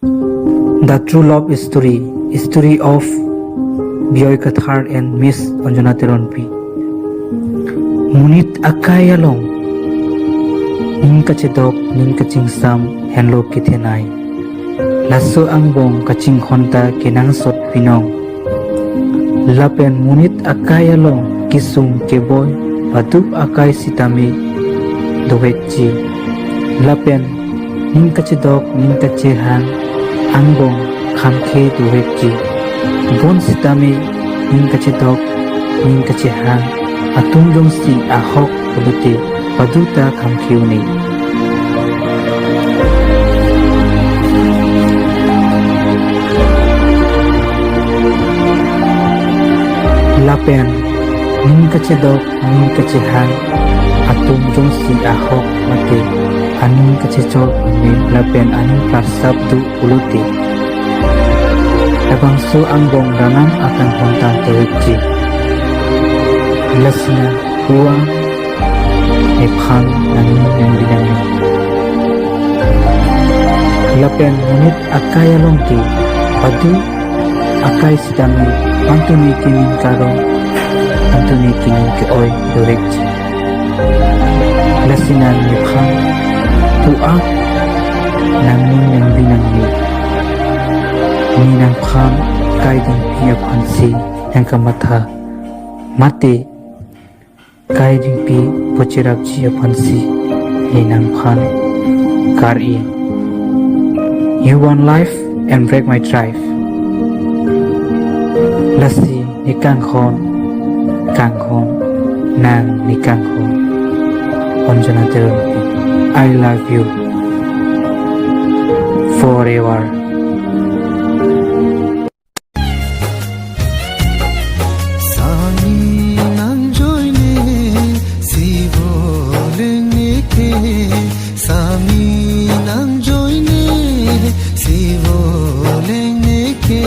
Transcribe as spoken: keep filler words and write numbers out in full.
The True Love Story, Story of Bijoy Kathar and Miss Anjana Teronpi. Monit akai along ning kachedok, ning kachingsam henlo kethenei. Laso angbong kachinghon ta kenangsot binong. Lapen monit akai along kesung keboi paduk akai sitame dovekji. Lapen ning kachedok, ning kachehang angbong khamkhe dovekji. Bonsitame ning kachedok, ning kachehang atum jongsi ahok pulote paduk ta khamkhe un-e. Lapen ning kachedok, ning kachehang atum jongsi ahok mate aning kachechok me lapen aning parsap do pulote, labangso angbong ranam akanghon tang dovekji. Lasi nang pu-an nephan nangning nangbi nangne. Lapen monit akai along ke paduk akai sitame pantumi kening karong, pantumi kening ke-oi dovekji. Lasi nang nephan pu-an nangning nangbi nangne. Ne nangphan Kai Dingpi aphansi nangkamatha mate Kai Dingpi pocherapji aphansi ne nangphan kar-i. You want life and break my drive. Lasi ne kanghon, kanghon, nang ne kanghon. Anjana Teronpi, I love you forever. Sami nangjoine, si voleng neke. Sami nangjoine, si voleng neke.